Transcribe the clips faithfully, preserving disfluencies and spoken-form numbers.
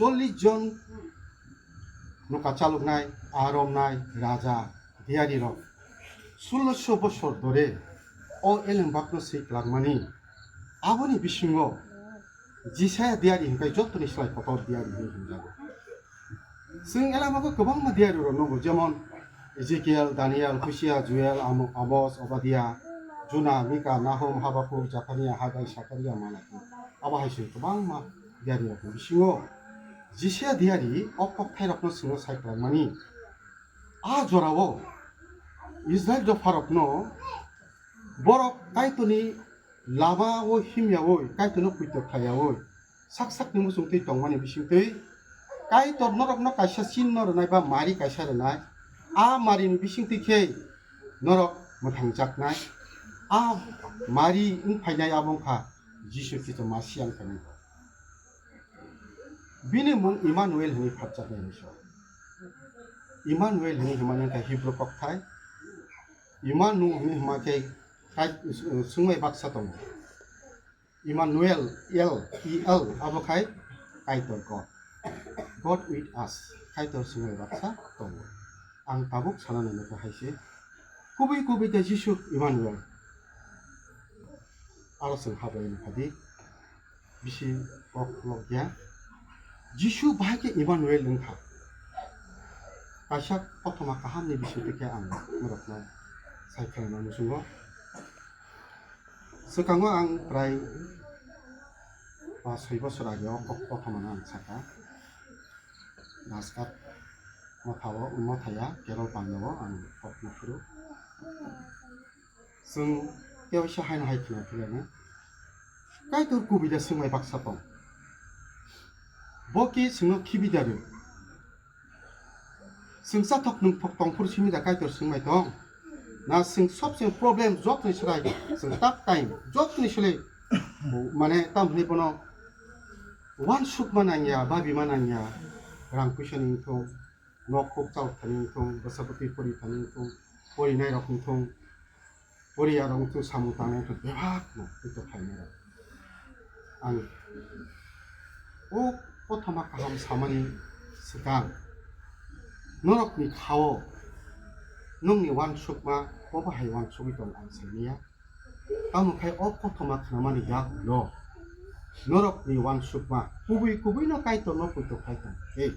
Chollish jon nokha chaloknai, a romnai raja diyari rok sulloso bosor dore o eleng bakno swi kwlangmani. Aboni bisingo Jisaya diyari hinkai jotoni slai kotor diyari hinwi hwnjago. Chwng elama khe kwbangma diyari rok nugo, jemon Ezekiel, Daniel, Husia, Joel, Amo-, Amos, Obadia, Juna, Mika, Nahum, Habakuk, Japhania, Hagai, Sakaria, Malaki. Abo hai se kwbangma diyari rokni bisingo Jisaya diyari o kokthai rokno chwngno sai kwlangmani. A jorao Israil dopharokno borok Kaitorni lama o himyaui, Kaitorno puito khlaiyaui, sak sakni muchungtwi tongmani bisingtwi Kaitor norokno kaisa chinno rwnai ba mari kaisa rwnai. A marini bisingtwi khe norok mwthangjaknai. A mari wng phainai abo wngkha Jisu Khristo Masiya wng phainai. Bini mung Immanuel hwnwi phatjaknai hinwi sa. Immanuel hwnwi hwnmani wngkha Hibru kokthai. Immanu hwnwi hwnma khe kai-, swngmai baksa tongo. Immanuel, El, E L, abo khai Kaitor God. God with us, Kaitor swngmai baksa tongo. Ang tabuk sana nai nokha hai se. Kubui kubui khe Jisu Immanuel. Aro chwng habai wngkha di. Bisi kok lok ya. Jisu bahai khe Immanuel wngkha. Kaisa kothoma kahamni bisingtwi khe ang norokno sai khlaina muchungo. Swkango ang prai pas soi bosor age o kok kothomano ang sakha. Rajghat mothao, mothaya Kerala pandao ang kok nuphuru. Chwng teisa haino hai khna philano. Kaitor kubui da swngmai baksa tong. Bo ki chwngno khibi da rw. Chwng chathok nungthok tongphuru simi da Kaitor swngmai tong. Na chwng sob chwng problem jotoni srai chwng tak time jotoni srai mane tam hwnwi bono uansukma nangya, babima nangya, rang puisa ni wngthung, nok huk chal thani wngthung, bwsa bwtwi pori thani wngthung, porinai rok wngthung, poriya rok wngthung, samung tangnai wngthung, bebak no tito khlainai rok. Ang o kothoma kaham samani swkang norokni khao nongni uansukma bo bahai uansugwi tong ang saimanya. Tamo khai o kothoma khnamani yagulo norokni uansukma kubui kubuino Kaitorno poito khai tong khe,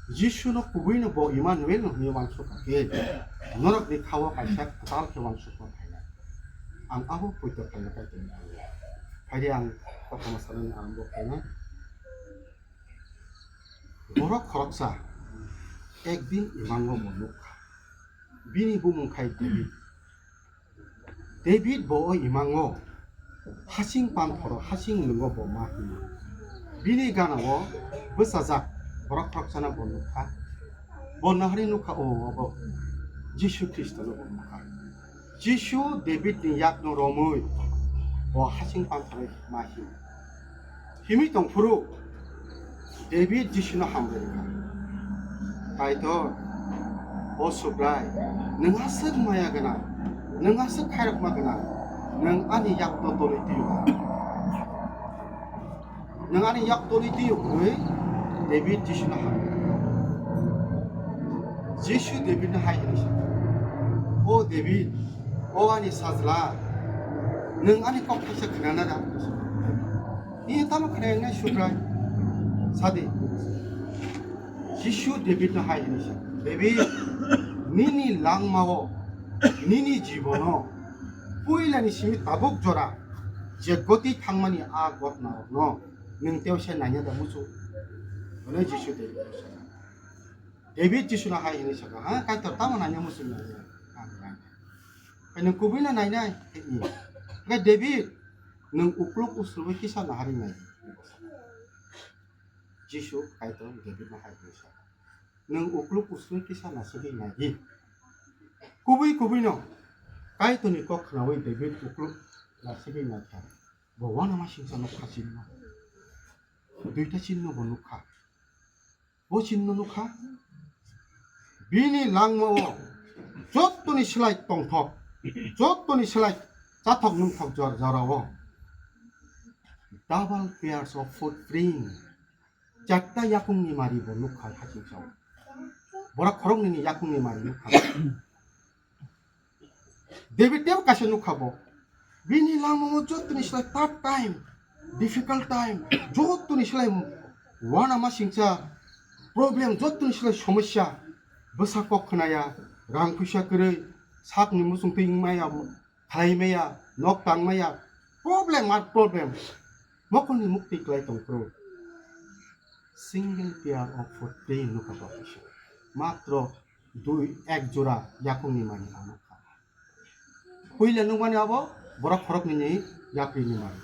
Jisuno kubuino bo Immanuelno hwnwi uansukha khe, norokni khao kaisa kwtal khe uansukma phainai. Ang abo poito khlaina Kaitorni thangwi. Phaidi ang kothoma sanani arambo khlainai. Borok khoroksa ekdin imango bo nukha. Bini bumung khai David. David bo o imango hasing panthoro hasing nungo bo ma hino. Bini gana o bwsajak borok khoroksano bo nukha. Bo nahari nukha o obo Jisu Khristono bo nukha. Jisu Davidni yakno romwi bo hasing panthorwi ma hino. Himwi tongphuru David Jisuno hambai rwkha, Kaitor, o Subrai, nwng aswk maya gwnang, nwng aswk khairokma gwnang, nwng ani yakno tolwi twi o. Nwng ani yak tolwi twi o hwnwi David Jisuno hambai rwkha. Jisu Davidno hai hwnwi sa kha, O David, o ani sajla, nwng ani kok thaisa khna na da? Nini tamo khna wngnai Subrai? Sadi. Jisu Davidno hai hwnwi sa kha, David, nini langmao, nini jibono, puilani simi tabuk jora je goti thangmani a gotnarokno nwng tei se nanya da muchung? Hwnwi Jisu Davidno sa kha. David Jisuno hai hwnwi sa kha, Ha, Kaitor, tamo nanya muchung nanya? Ang nanya. Khe nwng kubuino nainai? Hwnwi. Hwnkhe David, nwng ukluk usrubwi kisa nahari nai. Jisu Kaitor Davidno hai hwnwi sa kha, Nwng ukluk usrubwi kisa nasugwi nai di. Kubui kubuino Kaitorni kok khnaui David ukluk nasugwi nai kha. Bo uanama singsa nukha chinno. Duita chinno bo nukha. Bo chinno nukha. Bini langmao jottoni slai tongthok, jottoni slai chathok nungthok jor jorao double pairs of footprint. Charta yakungni mari bo nukha hachingsao. Borok khoroknwini yakungni mari nukha. David tebo kaisa nukha bo. Bini langmao jotoni slai tough time, difficult time, jotoni slai uanama singcha problem, jotoni slai somosya, bwsa kok khwnaya, rang puisa kwrwi, sakni muchungtwi wngmaya, khlaimaya, nok tangmaya, problem ar problem. Mokolni mukti klai tongphuru. Single pair of foot tei nukha bo kisa. Matro dui ek jora yakungni mani ang nukha. Puila nukmani abo borok khoroknwini yaprini mani.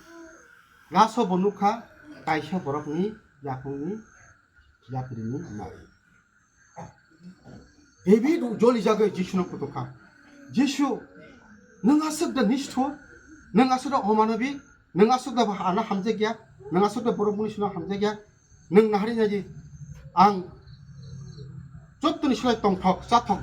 Laso bo nukha kaisa borokni yakungni yaprini mani. David joli jagwi Jisuno kutukha. Jisu, nwng aswk da nisthu, nwng aswk da omanabi, nwng aswk da ano hamjakya, nwng aswk da borok muni sino hamjakya, nwng nahari naji, ang jottoni slai tongthok, chathok